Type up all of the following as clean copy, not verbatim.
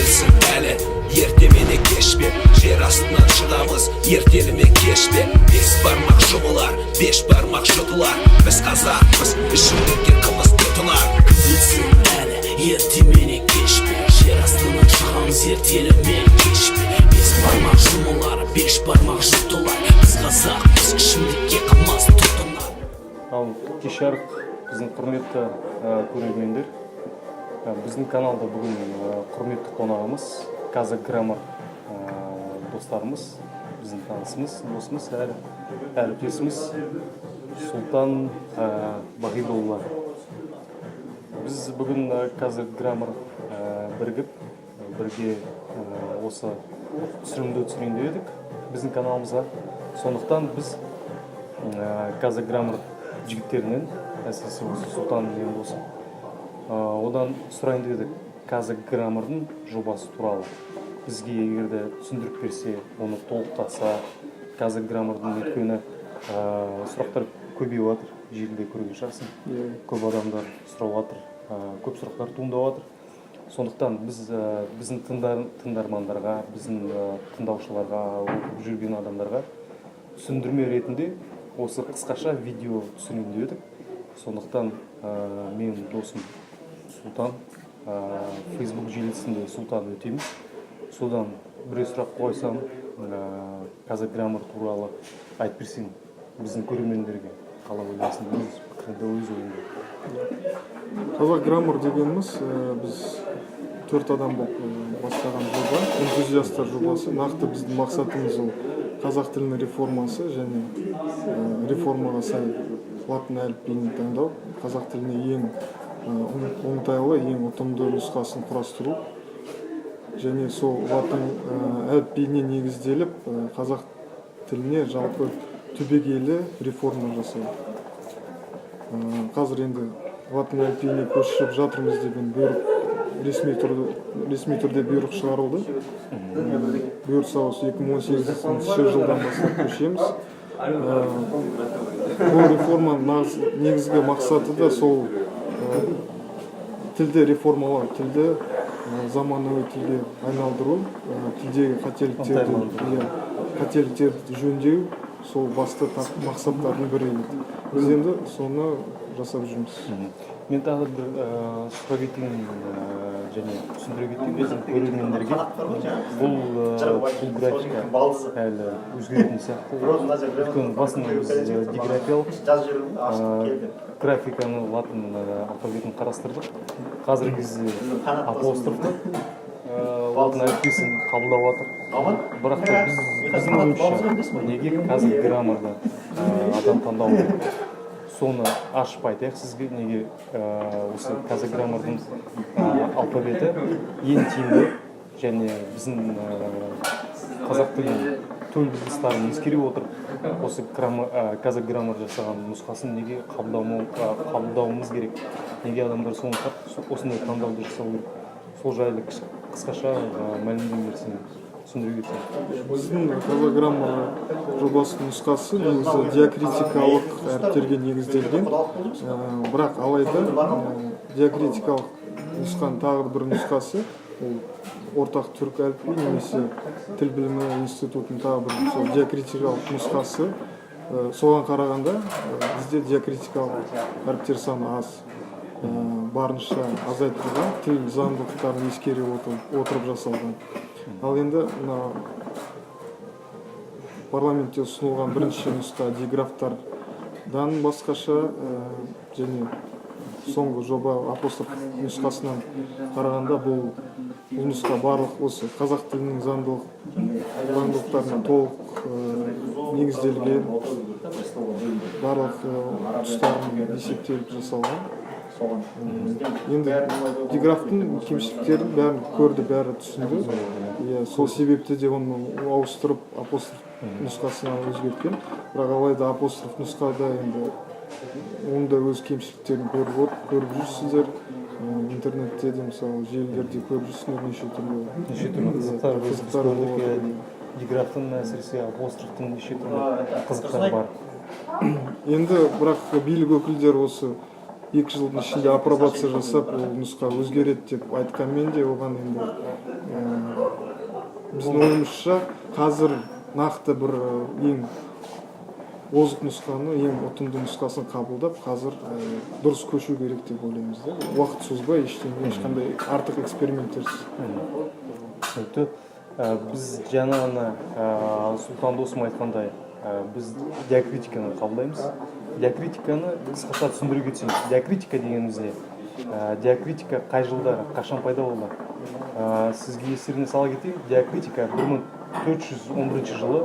Білсін әлі, ерте ме, кеш пе, жер астынан шығамыз, ертелі ме, кеш пе. Бес бармақ жұмылар, бес бармақ жұтылар. Біз қазақпыз, ішімдікке қымыз тұтынар. Кім білсін әлі, ерте ме, кеш пе, жер астынан шығамыз, ертелі ме, кеш пе. Бес бармақ жұмылар, бес бармақ жұтылар. Біз қазақпыз, ішімдікке қымыз тұтынар. Ал кеш жарық, біздің құрметті көрермендер! Біздің каналда бүгін құрметті қонағымыз Qazaq Grammar достарымыз, біздің танысымыз, досымыз әрі әріптесіміз Сұлтан Бағидолла. Біз бүгін Qazaq Grammar бірігіп, бірге осы түсірілімді түсірейін деп едік біздің каналымызға. Сондықтан біз Qazaq Grammar жігіттерінен, әсіресе осы Сұлтан менің досым, одан сұрайын деп едік Qazaq Grammar'дың жобасы туралы. Бізге егер де түсіндіріп берсе, оны толықтатса Qazaq Grammar'дың, өйткені сұрақтар көбейіп жатыр, желіде көрген шығарсың. Көп адамдар сұрап жатыр, көп сұрақтар туындап жатыр. Сондықтан біз біздің тыңдармандарға, біздің тыңдаушыларға, оқып жүрген адамдарға түсіндірме ретінде осы қысқаша видео түсірейін деп едік. Сондықтан менің досым Сұлтан, Фейсбук желісінде Сұлтан Өтеміс, содан біреу сұрақ қойсам, Qazaq Grammar туралы айтып берсең біздің көрермендерге, қалай ойлайсың, өз пікіріңді, өз ойыңды? Qazaq Grammar дегеніміз біз төрт адам болып бастаған жоба, энтузиасттар жобасы. Нақты біздің мақсатымыз ол қазақ тілінің реформасы және реформаға сай латын әліпбиін таңдау, қазақ тіліне ең оңтайлы, ең ұтымды нұсқасын құрастыру және сол латын әліпбиіне негізделіп, қазақ тіліне жалпы түбегейлі реформа жасау. Қазір енді латын әліпбиіне көшіріп жатырмыз деген бұйрық, ресми түрде бұйрық шығарылды. Бұйыртса, осы 2018 жылдан бастап көшеміз. Бұл реформаның негізгі мақсаты да сол тілді реформалау, тілді заманауи тілге айналдыру, тілдегі қателіктерді Оңтайландыру. Иә, қателіктерді жөндеу, сол басты мақсаттардың бірі еді. Біз енді соны жасап жүрміз. Мен тағы бір сұрап кетейін және түсіндіре кетейін біздің көрермендерге. Бұл графика әлі өзгеретін сияқты, өйткені басында біз диграфиялық графиканы, латын алфавитін қарастырдық. Қазіргі кезде апострофты латын әліппесін қабылдап жатыр. Бірақ та біздің ойымызша, неге Qazaq Grammar'да адам таңдау керек, соны ашып айтайық сізге. Неге осы Qazaq Grammar'дың алфавиті ең тиімді және біздің қазақ тілінің төл дыбыстарын ескере отырып, осы Qazaq Grammar жасаған нұсқасын неге қабылдауымыз керек, неге адамдар соны осындай таңдауды жасау керек, сол жайлы қысқаша мәлімдеме берсең, түсіндіре кетсең. Біздің Qazaq Grammar жобасының нұсқасы негізі диакритикалық әріптерге негізделген. Бірақ алайда диакритикалық нұсқаның тағы бір нұсқасы, ол ортақ түрік әліпби немесе тіл білімі институтының тағы бір сол диакритикалық нұсқасы. Соған қарағанда бізде диакритикалық әріптер саны аз, барынша азайтылған, тіл заңдылықтарын ескере отырып жасалған. Ал енді мына парламентте ұсынылған бірінші нұсқа диграфтардан басқаша және соңғы жоба апостроф нұсқасынан қарағанда, бұл нұсқа барлық осы қазақ тілінің заңдылықтарына толық негізделген, барлық тұстарын есептеліп жасалған. Енді диграфтың кемшіліктерін бәрін көрді, бәрі түсінді, иә. Сол себепті де оны ауыстырып, апостроф нұсқасына өзгерткен. Бірақ алайда апостроф нұсқада енді оның да өз кемшіліктерін көріп жүрсіздер. Интернетте де, мысалы, желілерде көріп жүрсіңдер неше түрлі Неше түрлі қызықтар біз қызықтар көрдік, болады. иә. Диграфтың, әсіресе апострофтың неше түрлі қызықтары бар. Енді бірақ билік өкілдері осы 2 жылдың ішінде апробация жасап, ол нұсқа өзгереді деп айтқанмен де, оған енді біздің ойымызша, қазір нақты бір ең озық нұсқаны, ең ұтымды нұсқасын қабылдап, қазір дұрыс көшу керек деп ойлаймыз да, уақыт созбай, ештеңе, ешқандай артық эксперименттерсіз. Түсінікті. Біз жаңа ғана Сұлтан досым айтқандай, біз диакритиканы қабылдаймыз. Диакритиканы қысқаша түсіндіре кетсең, диакритика дегеніміз не? Диакритика қай жылдары, қашан пайда болды? Сізге естеріне сала кетейін, диакритика 1411 жылы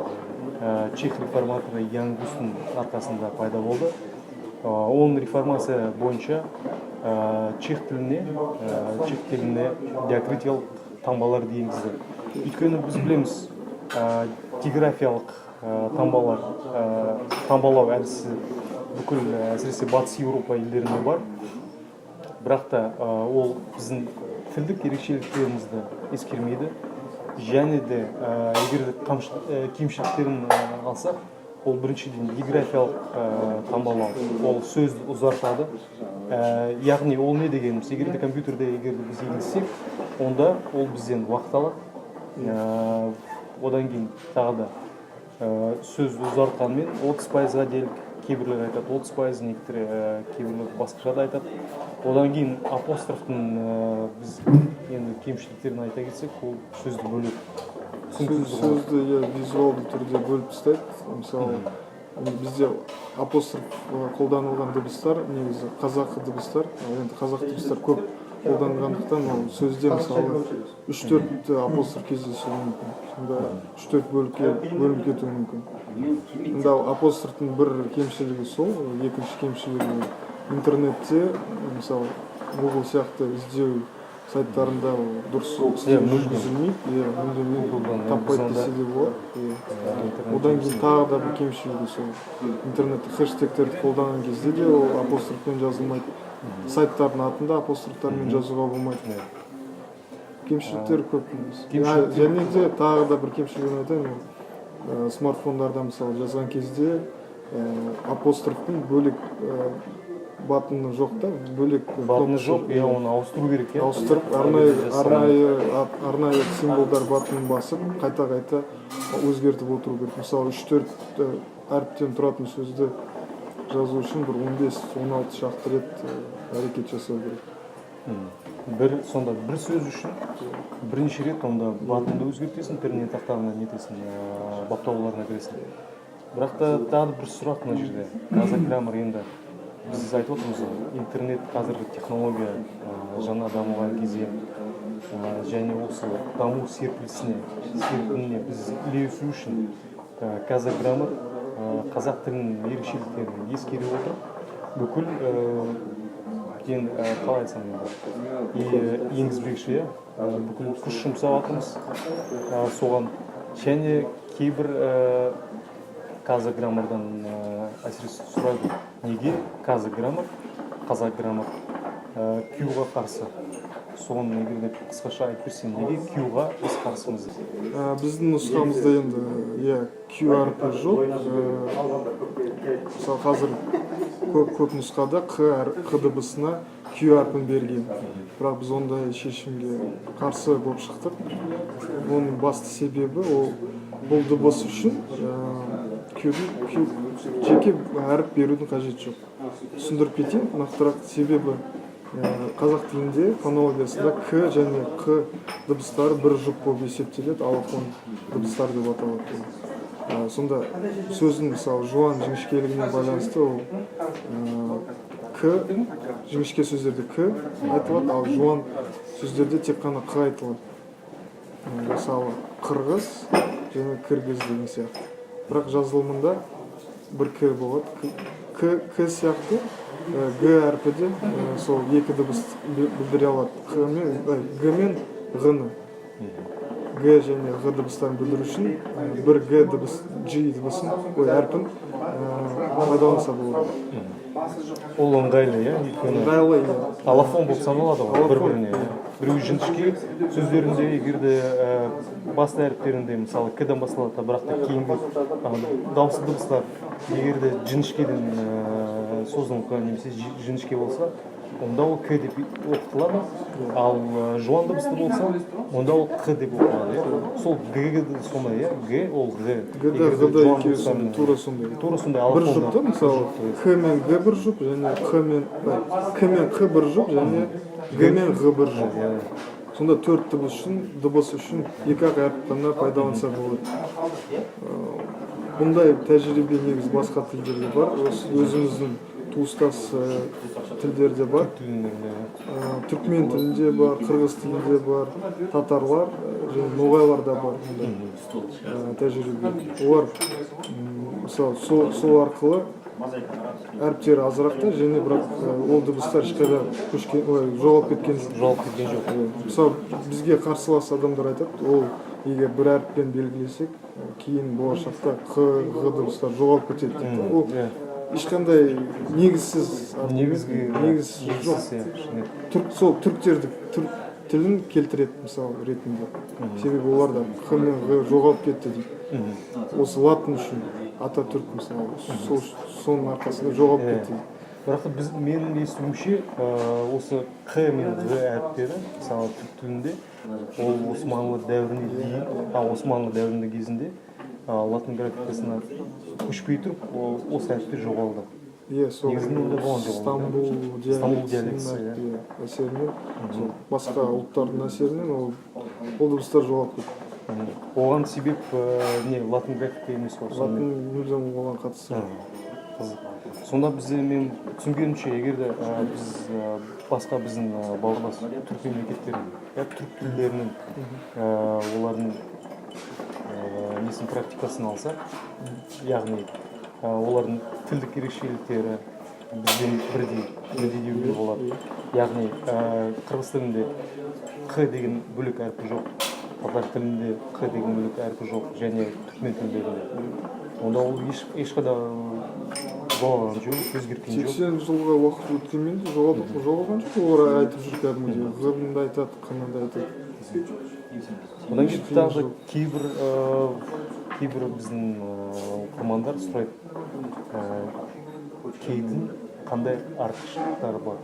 чех реформаторы Ян Густың арқасында пайда болды. Оның реформация бойынша чех тіліне диакритикалық таңбаларды енгізді. Өйткені біз білеміз, диграфиялық таңбалар, таңбалау әдісі бүкіл, әсіресе Батыс Еуропа елдерінде бар, бірақ та ол біздің тілдік ерекшеліктерімізді ескермейді. Және де егер де кемшіліктерін алсақ, ол біріншіден, диграфиялық таңбалау ол сөзді ұзартады. Яғни ол не дегеніміз, егер де компьютерде, егер де біз енгізсек, онда ол бізден уақыт алады. Одан кейін тағы да сөзді ұзартқанмен 30%-ға делік, кейбіреулер айтады 30%, некоторые, кейбіреулер басқаша да айтады. Одан кейін апострофтың біз енді кемшіліктерін айта кетсек, ол сөзді бөледі. Түсініксіз ғой. Сөзді, иә, визуалды түрде бөліп тастайды. Мысалы, енді бізде апостроф қолданылған дыбыстар негізі қазақы дыбыстар, ал енді қазақ дыбыстар көп қолданғандықтан, ол сөзде, мысалы, үш төрт апостроф кездесуі мүмкін, сонда үш төрт бөлікке бөлініп кетуі мүмкін. Енді ал апострофтың бір кемшілігі сол. Екінші кемшілігі, интернетте, мысалы, Google сияқты іздеу сайттарында ол дұрыс іздеу Мүлдем. жүргізілмейді, иә, мүлдем Google'дан, таппайды біз десе де болады, иә. Интернет Одан кейін тағы да бір кемшілігі сол, интернетте хэштегтерді қолданған кезде де ол апострофпен жазылмайды, сайттардың атында апострофтармен жазуға болмайды. Кемшіліктер көп негізі. Және де тағы да бір кемшілігін айтайын, ол смартфондарда, мысалы, жазған кезде апострофтың бөлек button ы жоқ та, бөлек Button ы кнопкасы. жоқ, иә, оны ауыстыру керек, иә. Ауыстырып, арнайы символдар button ын басып, қайта қайта өзгертіп отыру керек. Мысалы, үш төрт әріптен тұратын сөзді жазу үшін бір 15-16 шақты рет әрекет жасау керек. Бір сонда бір сөз үшін бірнеше рет онда button ды өзгертесің, пернетақтағына нетесің, баптауларына кіресің. Бірақ та тағы да бір сұрақ мына жерде: Qazaq Grammar, енді біз айтып отырмыз ғой, интернет, қазіргі технология жаңа дамыған кезең, және осы даму серпілісіне, серпініне біз ілесу үшін Qazaq Grammar қазақ тілінің ерекшеліктерін ескере отырып, бүкіл енді қалай айтсам енді, енгізбекші, иә. Бүкіл күш жұмсап жатырмыз соған. Және кейбір Qazaq Grammar-дан әсіресе сұрайды: неге Qazaq Grammar, Qazaq Grammar Q-ға қарсы? Соны егер де қысқаша айтып берсең, неге Q-ға біз қарсымыз? Біздің нұсқамызда енді, иә, Q әрпі жоқ. Мысалы, қазір көп нұсқада Қ дыбысына Q әрпін берген, бірақ біз ондай шешімге қарсы болып шықтық. Оның басты себебі, ол бұл дыбыс үшін Q жеке әріп берудің қажеті жоқ. Түсіндіріп кетейін нақтырақ. Себебі қазақ тілінде фонологиясында К және Қ дыбыстары бір жұп болып есептеледі, аллофон дыбыстар деп аталады. Сонда сөздің, мысалы, жуан жіңішкелігіне байланысты ол К, жіңішке сөздерде К айтылады, ал жуан сөздерде тек қана Қ айтылады. Мысалы, қырғыз және киргиз деген сияқты, бірақ жазылымында бір К болады. К, К сияқты Г әрпі де сол екі дыбыс білдіре алады: Қ мен Г мен Ғ ны. Г және Ғ дыбыстарын білдіру үшін бір Г дыбыс, G дыбысын, ой, әрпін пайдаланса болады. Ол ыңғайлы, иә, өйткені Ыңғайлы, иә. Аллофон болып саналады ғой бір Аллофон. біріне, иә. Біреуі жіңішке сөздерінде, егер де басты әріптерінде, мысалы, к-дан басталады, бірақ та кейінгі дауысты дыбыстар егер де жіңішкеден Созылыңқы немесе жіңішке болса, онда ол к деп оқытылады, ал жуан дыбысты болса, онда ол қ деп оқылады, иә. Сол г г де сондай, иә, г ол ғ. Г да, Егер де Ғ да, жуан екеуі сондай, дыбыстардың- тура сондай. Тура сондай. Бір Алафонда. жұп та, мысалы, Х мен Г бір жұп және Х мен ой, К мен Қ бір жұп және Г мен Ғ бір жұп. Сонда төрт дыбыс үшін екі ақ әріп қана пайдаланса болады. Бұндай тәжірибе негізі басқа тілдерде бар, осы өзіміздің туыстас тілдерде бар. Тілдерінде, иә. Түркмен тілінде бар, қырғыз тілінде бар, татарлар және ноғайларда бар мұндай тәжірибе. Олар мысалы, сол арқылы әріптері азырақ та және бірақ ол дыбыстар ешқайда көшкен, ой, жоғалып кеткен жоқ. Жоғалып кеткен жоқ. Мысалы, бізге қарсылас адамдар айтады, ол егер бір әріппен белгілесек, кейін болашақта қ, ғ дыбыстар жоғалып кетеді дейді. Ол ешқандай негізсіз Негізгі негізсіз жоқ. Негізсіз, иә, шынымен. Түрк, сол түріктерді, түрік тілін келтіреді мысал ретінде, себебі оларда х мен ғ жоғалып кетті дейді. Осы латын үшін, Ататүрк мысалы, сол соның арқасында жоғалып кетті дейді. Бірақ та біз, менің естуімше, осы қ мен ғ әріптері, мысалы, түрік тілінде ол Османлы дәуіріне дейін, Османлы дәуірінде кезінде латын графикасына көшпей тұрып, ол осы әріптер жоғалды. Иә, сол. Негізінде ондай болған жоқ. Стамбул Стамбул диалектісінің диалектісі, иә. Иә, әсерінен, сол басқа ұлттардың әсерінен ол дыбыстар жоғалып кетті. Оған себеп не латын графика емес қой Латын сонымен? мүлдем оған қатысы жоқ. Қызық. Сонда бізде, мен түсінгенімше, егер де біз басқа біздің бауырлас түрік мемлекеттерінің, иә, түрік тілдерінің олардың несін, практикасын алсақ, яғни олардың тілдік ерекшеліктері бізбен бірдей деуге болады. Яғни қырғыз тілінде қ деген бөлек әрпі жоқ, татар тілінде қ деген бөлек әрпі жоқ және түркмен тілдерінде. Онда ол ешқайда жоғалған жоқ, өзгерген жоқ. 80 жылға уақыт өткенмен де жоғалған жоқ. Олар айтып жүр кәдімгідей, ғ да айтады, қ да айтады. Одан кейін Еш тағы да қиын. Кейбір біздің оқырмандар сұрайды, кейдің қандай артықшылықтары бар,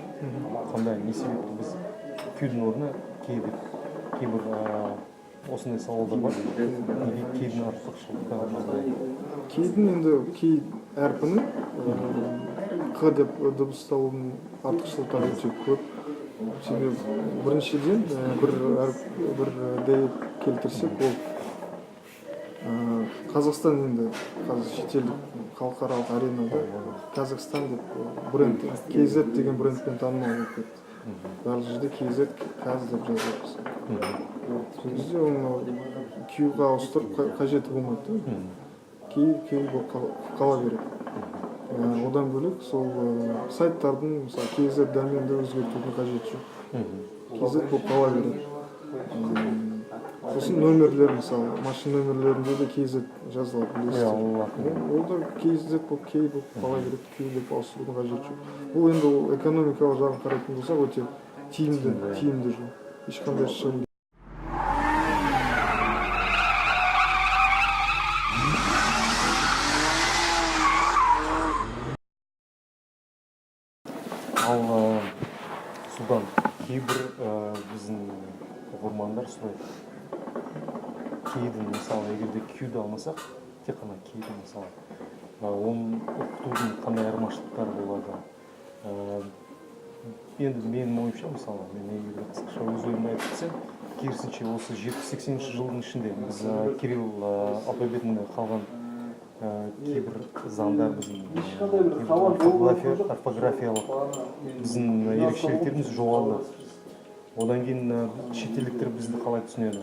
қандай, не себепті біз кюдің орнына кей деп, кейбір осындай сауалдар бар, неге кейдің артықшылықтары мынандай? Кейдің енді, кей әрпінің қ деп дыбысталуының артықшылықтары өте көп. Себебі біріншіден, бір әріп, бір дәйек келтірсек, ол Қазақстан енді қазір шетелдік халықаралық аренада Казахстан деп бренд, KZ деген брендпен танымал болып кетті. Барлық жерде KZ, Каз деп жазады. Сол кезде оны Q-ға ауыстырып қажеті болмайды да, кей, кей болып қала береді. Одан бөлек, сол сайттардың, мысалы, KZ доменді өзгертудің қажеті жоқ, KZ болып қала береді. Сосын нөмірлер, мысалы, машина нөмірлерінде де KZ жазылады, білесіздер. Иә, ол латын. Ол да KZ болып, K болып қала береді, Q деп ауыстырудың қажеті жоқ. Бұл енді ол экономикалық жағын қарайтын болсақ, өте тиімді жол, ешқандай шығын Ал Сұлтан, кейбір біздің оқырмандар сұрайды, кейдің, мысалы, егер де кюді алмасақ, тек қана кейді, мысалы, оның оқытудың қандай айырмашылықтары болады? Енді менің ойымша, мысалы, мен егер де қысқаша өз ойымды айтып кетсем, керісінше, осы 70-80-жылдың ішінде біз кирилл алфавитінде қалған кейбір заңдар, біздің кейбір орфографиялық біздің ерекшеліктеріміз жоғалды. Одан кейін шетелдіктер бізді қалай түсінеді,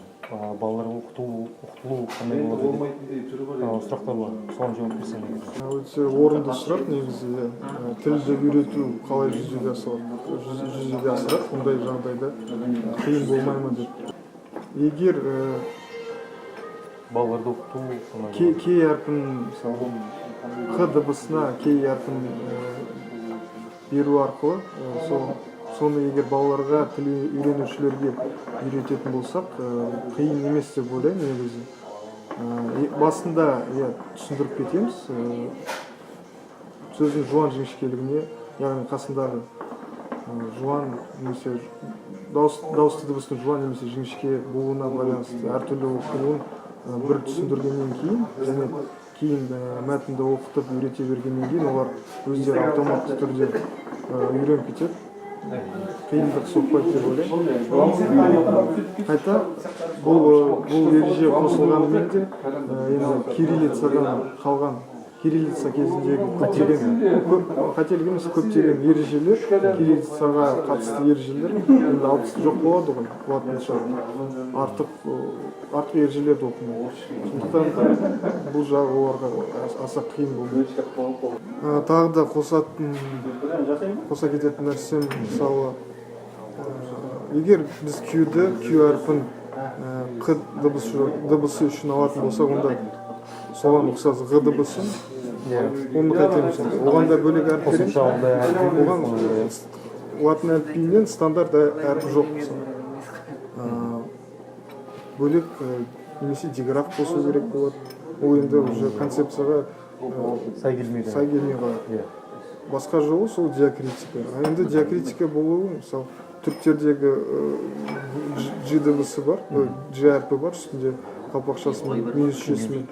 балалар оқытылу қандай болады деп сұрақтар бар. Соған жауап берсең егер. Өте орынды сұрақ негізі, иә. Тілді үйрету қалай жүзеге асырады бұндай жағдайда, қиын болмай ма деп. Егер Балаларды оқыту қалай кей, болады? кей әрпін, мысалы, қ дыбысына кей әрпін беру арқылы, соны егер балаларға, тіл үйренушілерге үйрететін болсақ, қиын емес деп ойлаймын негізі. Басында, иә, түсіндіріп кетеміз. Сөздің жуан жіңішкелігіне, яғни қасындағы жуан немесе дауысты дыбыстың жуан немесе жіңішке болуына байланысты әртүрлі оқылуын бір түсіндіргеннен кейін және кейін мәтінді оқытып үйрете бергеннен кейін олар өздері автоматты түрде үйреніп кетеді, қиындық соқпайды деп ойлаймын. Қайта бұл ереже қосылғанымен де енді кириллицадан қалған, кириллица кезіндегі көптеген қателік емес, көптеген ережелер, кириллицаға қатысты ережелер енді алып жоқ болады ғой. Латынша артық ережелерді оқымайды, сондықтан бұл жағы оларға аса қиын болмайды. Тағы да қоса кететін нәрсем, мысалы, егер біз Q әрпін Қ дыбысы үшін алатын болсақ, онда соған ұқсас Ғ дыбысын, оны қайтеміз? Оған да бөлек әріп керек. Қосымша ондай әріп керек. Оған латын әліпбиінен стандарт әріп жоқ, мысалы. Бөлек немесе диграф қосу керек болады. Ол енді уже концепцияға сай келмейді. Сай келмей қалады. Басқа жолы сол диакритика. А енді диакритика болуы, мысалы, түріктердегі G дыбысы бар, G әрпі бар, үстінде қалпақшасымен, минусшесімен.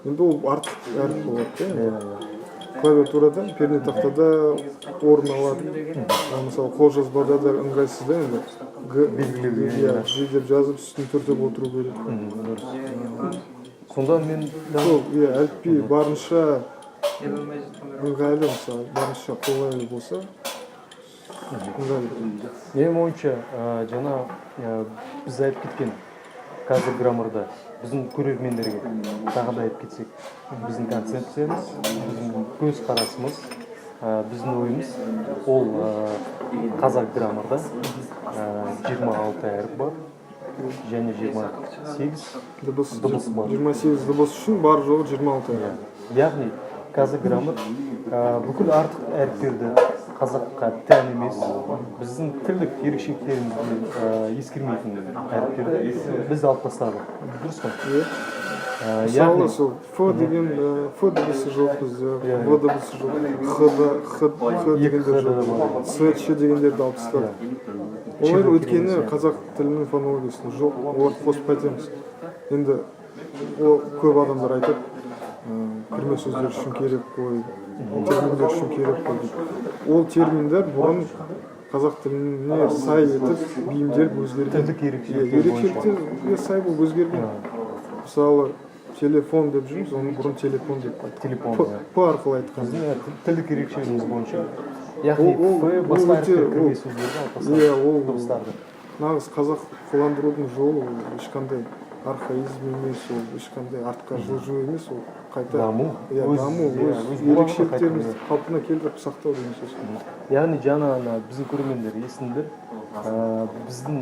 Енді ол артық әріп болады да енді. Иә иә Клавиатурада, пернетақтада орын алады. А мысалы, қолжазбада да ыңғайсыз да енді Г Белгілеуге, иә, иә. G деп жазып, үстін түртіп отыру керек. Дұрыс. Сонда мен Сол, иә, әліпби барынша ыңғайлы, мысалы, барынша қолайлы болса, ыңғайлы. Менің ойымша, жаңа біз айтып кеткен қазір граммарда біздің көрермендерге тағы да айтып кетсек, біздің концепциямыз, біздің көзқарасымыз, біздің ойымыз ол қазақ граммарда 26 әріп бар және 28 дыбыс. Дыбыс бар. 28 дыбыс үшін бар жоғы 26 Иә. Яғни қазақ граммар бүкіл артық әріптерді, қазаққа тән емес, біздің тілдік ерекшеліктерімізді ескермейтін әріптерді біз алып тастадық, дұрыс қой? Иә. Яғни Мысалы, сол Ф деген, Ф дыбысы жоқ бізде, Иә, В дыбысы жоқ, Х да, Х, Х Екі дегендер Х да жоқ, бар. С, Ч дегендерді алып тастадық. Олар Ч өйткені иә. қазақ тілінің фонологиясында жоқ, оларды қосып қайтеміз? Енді ол көп адамдар айтады, кірме сөздер үшін керек қой, терминдер үшін керек қой деп. Ол терминдер бұрын қазақ тіліне сай етіп бейімделіп өзгерген. Тілдік ерекшеліктер. Иә, ерекшеліктерге сай болып өзгерген. Мысалы, телефон деп жүрміз, оны бұрын телепон деп айтқан. Телепон, П, иә. П арқылы айтқан. Біздің тілдік ерекшелігіміз бойынша, яғни Ол- ф басқа ол өте- әріптер, кірме ол- сөздерді алып тастадық, Иә, ол дыбыстарды. нағыз қазақыландырудың жолы. Ол ешқандай архаизм емес, ол ешқандай артқа жылжу емес, ол қайта Даму. Иә, даму, иә, өз өз буынға ерекшеліктерімізді қайта- қалпына келтіріп сақтау деген сөз. Яғни жаңа ана біздің көрермендер естіңдер, біздің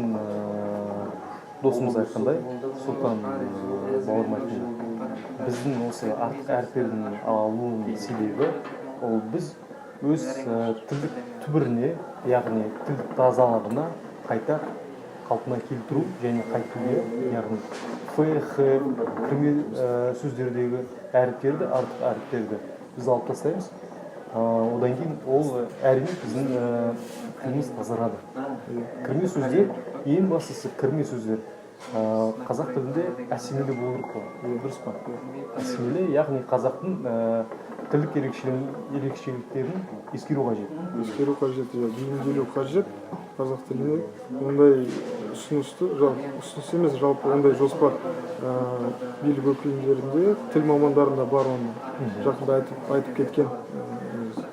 досымыз айтқандай, Сұлтан бауырым айтқандай, біздің осы артық әріптердің алуының себебі ол біз өз тілдік түбіріне, яғни тілдік тазалығына қайта қалпына келтіру және қайтуге, яғни ф, х, кірме сөздердегі әріптерді, артық әріптерді біз алып тастаймыз. Одан кейін ол әрине біздің тіліміз тазарады. Кірме сөздер, ең бастысы кірме сөздер қазақ тілінде ассимиле болу керек қой, дұрыс па? Ассимиле, яғни қазақтың тілдік ерекшеліктерін ескеру қажет. Ескеру қажет, иә, бейімделу қажет қазақ тіліне. Ондай ұсынысты, жалпы ұсыныс емес, жалпы ондай жоспар билік өкілдерінде, тіл мамандарында бар. Оны жақында айтып кеткен, негізі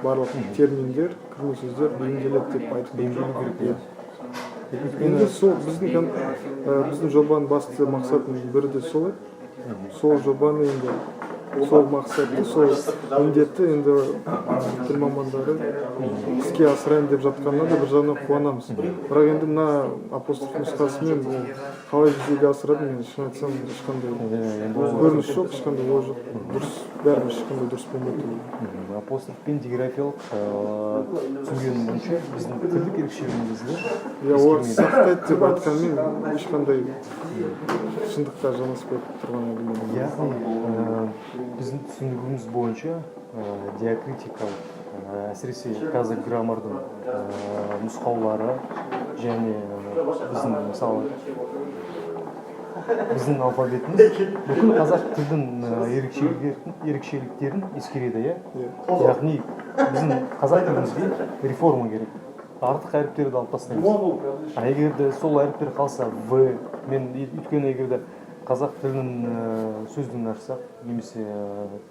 барлық терминдер, кірме сөздер бейімделеді деп айтып. Бейімделу керек, иә. Енді сол біздің жобаның басты мақсатының бірі де сол еді. Сол жобаны енді, сол мақсатты, сол міндетті енді тіл мамандары іске асырайын деп жатқанына да бір жағынан қуанамыз. Бірақ енді мына апостроф нұсқасымен ол Қалай жүзеге асырады, мен шын айтсам, ешқандай Иә, енді ол көрініс жоқ, ешқандай ой жоқ. Дұрыс, бәрібір ешқандай дұрыс болмайды деп ойлаймын. Апостроф пен диграфиялық, түсінгенім бойынша, біздің тілдік ерекшелігімізді Иә, олар ескермейді. сақтайды деп айтқанмен, ешқандай шындыққа жанаспай тұрған әңгіме. Яғни біздің түсінігіміз бойынша, диакритикалық, әсіресе Qazaq Grammar-дың нұсқаулары және біздің, мысалы, біздің алфавитіміз бүкіл қазақ тілдің ерекшеліктерін ескереді, иә? Иә. Яғни біздің қазақ тілімізге реформа керек, артық әріптерді алып тастаймыз. А егер де сол әріптер қалса, в мен, өйткені егер де қазақ тілінің сөздігін ашсақ немесе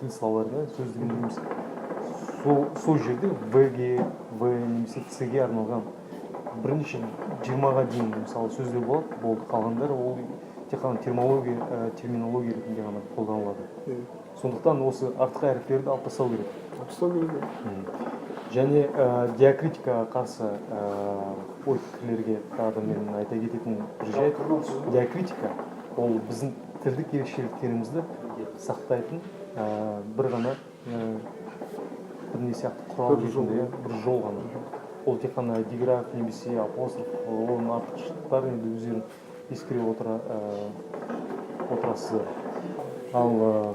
тіл словарында сөздігін немесе сол жерде в ге, в немесе ц ге арналған бірнеше, 20-ға дейін, мысалы, сөздер болады, болды. Қалғандары ол тек қана терминология ретінде ғана қолданылады. Сондықтан осы артық әріптерді алып тастау керек. Алып тастау керек, иә. Және диакритикаға қарсы ой пікірлерге тағы да мен айта кететін бір жайт: диакритика ол біздің тілдік ерекшеліктерімізді сақтайтын бір ғана бір не сияқты, құрал Бір жол. ретінде, иә, бір жол ғана. Ол тек қана диграф немесе апостроф, оның артықшылықтарын енді өздерің ескере отырасыздар. Ал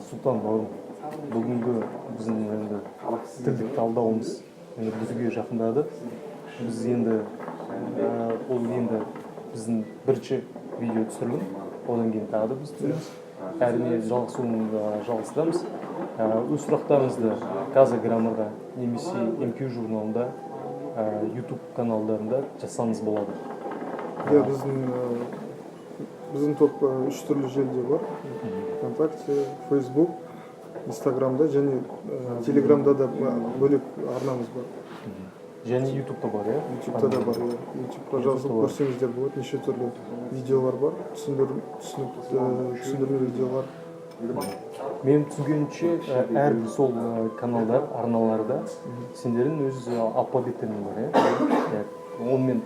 Сұлтан бауырым, бүгінгі біздің енді тілдік талдауымыз енді бітуге жақындады. Біз енді ол енді біздің бірінші видео түсірілім, одан кейін тағы да біз түсіреміз, әрине, жалғасуын жалғастырамыз. Өз сұрақтарыңызды Qazaq Grammar-ға немесе МК журналында, YouTube каналдарында жазсаңыз болады. Иә, біздің топ үш түрлі желіде бар: ВКонтакте, Фейсбук, Инстаграмда және Телеграмда да бөлек арнамыз бар. Және Ютубта бар, иә? Ютубта да бар, иә. Ютубқа жазып Ютубта бар. көрсеңіздер болады, неше түрлі видеолар бар, түсінікті түсіндірме видеолар. Менің түсінгенімше, әрбір сол каналдар, арналарда сендердің өз алфавиттерің бар, иә? Онымен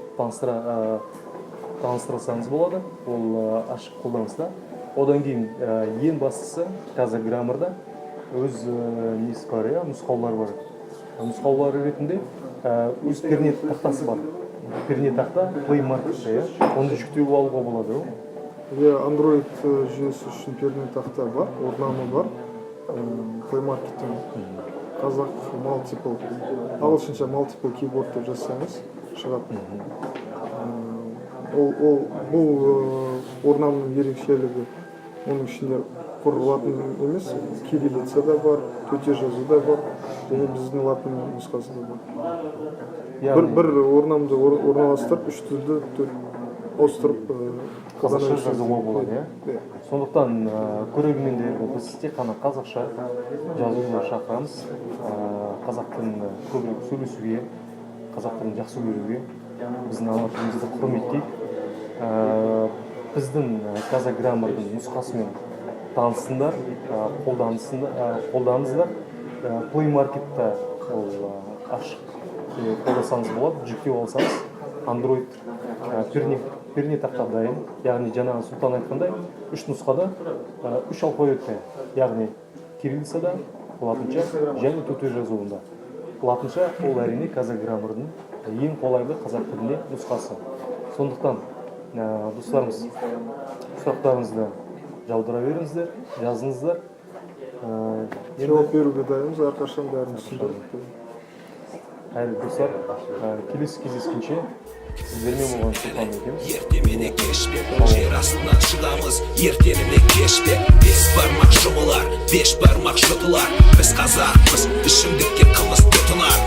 таныстырсаңыз болады, ол ашық қолданыста. Одан кейін ең бастысы, Qazaq Grammar-да өз несі бар, иә, нұсқаулар бар. Нұсқаулар ретінде өз перне тақтасы бар, перне тақта Play Market-те, иә, оны жүктеп алуға болады ғой. Иә, Android жүйесі үшін перне тақта бар, орнамы бар. Play Market-тен қазақ multiple, ағылшынша multiple keyboard деп жазсаңыз, шығады. Ол бұл орнамның ерекшелігі, оның ішінде құр латын емес, кириллица да бар, төте жазу да бар және біздің латын нұсқасы да бар. Бір Яғни бір орнамды орналастырып, үш тілді ауыстырып қолдана қазақша берсеңіз жазуға болады, иә? Иә. Сондықтан көрермендерді біз тек қана қазақша жазуға шақырамыз. Қазақ тілін көбірек сөйлесуге, қазақ тілін жақсы көруге, біздің ана тілімізді құрметтейік. Біздің Qazaq Grammar-дың нұсқасымен таныссындар, қолданыңыздар. Play Market-та ол ашық, қолдасаңыз болады, жүктеп алсаңыз, Android перне тақта дайын. Яғни жаңағы Сұлтан айтқандай, үш нұсқада, үш алфавитте, яғни кириллицада, латынша және төте жазуында. Латынша ол, әрине, Qazaq Grammar-дың ең қолайлы қазақ тіліне нұсқасы. Сондықтан достарымыз, сұрақтарыңызды жаудыра беріңіздер, жазыңыздар. Енді Жауап беруге дайынбыз әрқашан, бәрін түсіндіріп. Әрі достар, келесі кездескенше! Сіздермен болған Сұлтан екеуміз. Ерте менен кеш пе, жер астынан шығамыз ертелі ме, кеш пе. Бес бармақ жұмылар, бес бармақ жұтылар. Біз қазақпыз, ішімдікке қымыз тұтынар.